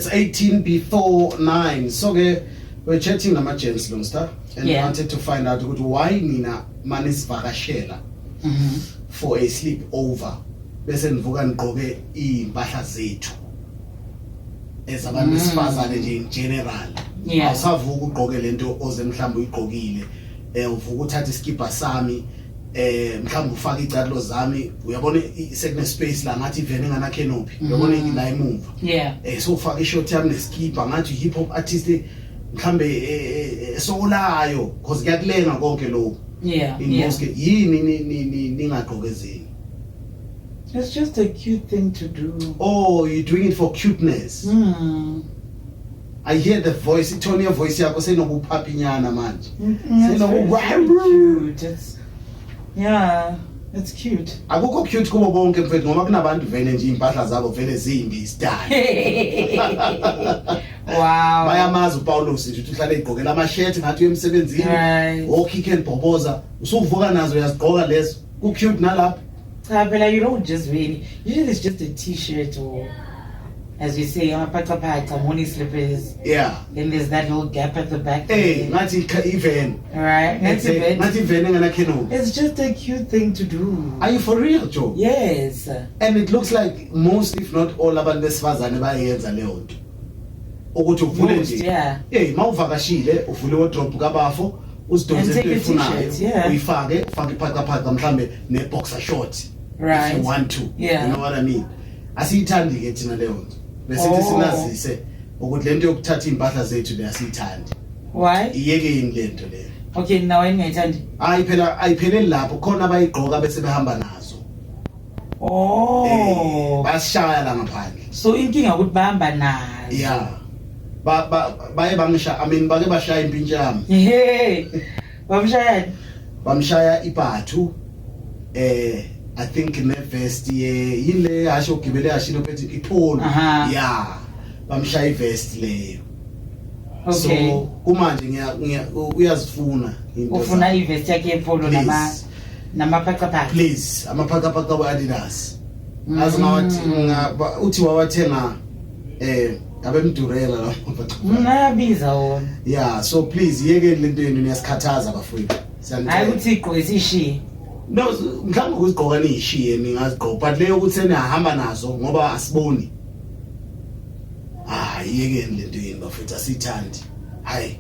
It's 18 before 9. So ke we're chatting nama gents, Lungster, and we wanted to find out ukuthi why nina manisivakashela for a sleep over bese nivuka nigqoke impahla zethu ezabantu besifazane nje in general. Awusavuka ugqoke lento oze mhlawumbe uyigqokile, uvuka uthatha iskipa sami, mhlawumbe ufake icathulo zami, uyabona, sekune space la ngathi ivene ngana canopy, uyabona, la emuva. So ufaka ishort yami neskipa ngathi hip hop artist mhlambe, esokolayo, because kuyakulenga konke lokho. In most yini ningagqoke ezini? It's just a cute thing to do. Oh, you're doing it for cuteness? Mm. I hear the voice, itone ye voice yakho senobuphaphinyana manje. It's very, very cute. It's yeah, it's cute. Akukho cute kubo bonke, mfethu, ngoba kunabantu vele nje impahla zabo vele zimbi isidala. Bayamazi uPaulus nje ukuthi uhlale egqokela ama-shirt ngathi uye emsebenzini. Okick and bhoboza usuvuka nazo uyazigqoka lezo, ku-cute nalapho. Cha phela, you don't just really. Usually it's just a t-shirt or, as we say, amaphaca morning slippers. Then there's that little gap at the back. Hey, ngathi iveni. Right. That's a bit. Ngathi iveni engana-canopy. It's just a cute thing to do. Are you for real, Joe? Yes. And it looks like most, if not all, abantu besifazane bayenza leyo nto ukuthi uvule Most, nje. Yeah. Hey, mawuvakashile uvule wardrobe kabafo, uzidonse And take into a oyifunayo, t-shirt, yeah. uyifake, ufake iphaqaphaqa mhlambe ne-boxer short if you want to. You know what I mean? Asiyithandi ke thina leyo nto. Besithi sinazise ukuthi lento yokuthatha iy'mpahla zethu le asiyithandi. Why? Iyekeni lento leyo. Okay, now ngiyayithandi. Hayi phela, ayipheleli lapho, khona abayigqoka bese behamba nazo. Bayasishaya la ngaphandle. So inkinga ukuthi bahamba nazo. Yeah, ba ba baye bangisha, I mean, bake bashaya impintshi yami. Hey. Bamshayani? Bamshaya ibhathu, I think ne vest ye yini le hasho ugibele hashilo phethe ipolo. Yeah, bamshaya ivest leyo. So kumanje ngiya uyazifuna into Ufuna zakhe. ivest yakhe yepolo nama Please. namaphacaphaca. Please, amaphakapaka we-Adidas azi ngawathi uthi wawathenga, abemdurela la maphakapaka. Ayabiza wona. Yeah, so please yekeni lento yenu, niyasikhathaza bafowethu. Hayi Siyanicela. ukuthi igqoke sishiye. No, mhlawumbe ukuzigqoka niyishiye ningazigqoka, but leyo ukuthi seniyahamba nazo ngoba asiboni, ah, yekeni lento yenu bafowethu, asiyithandi, hayi.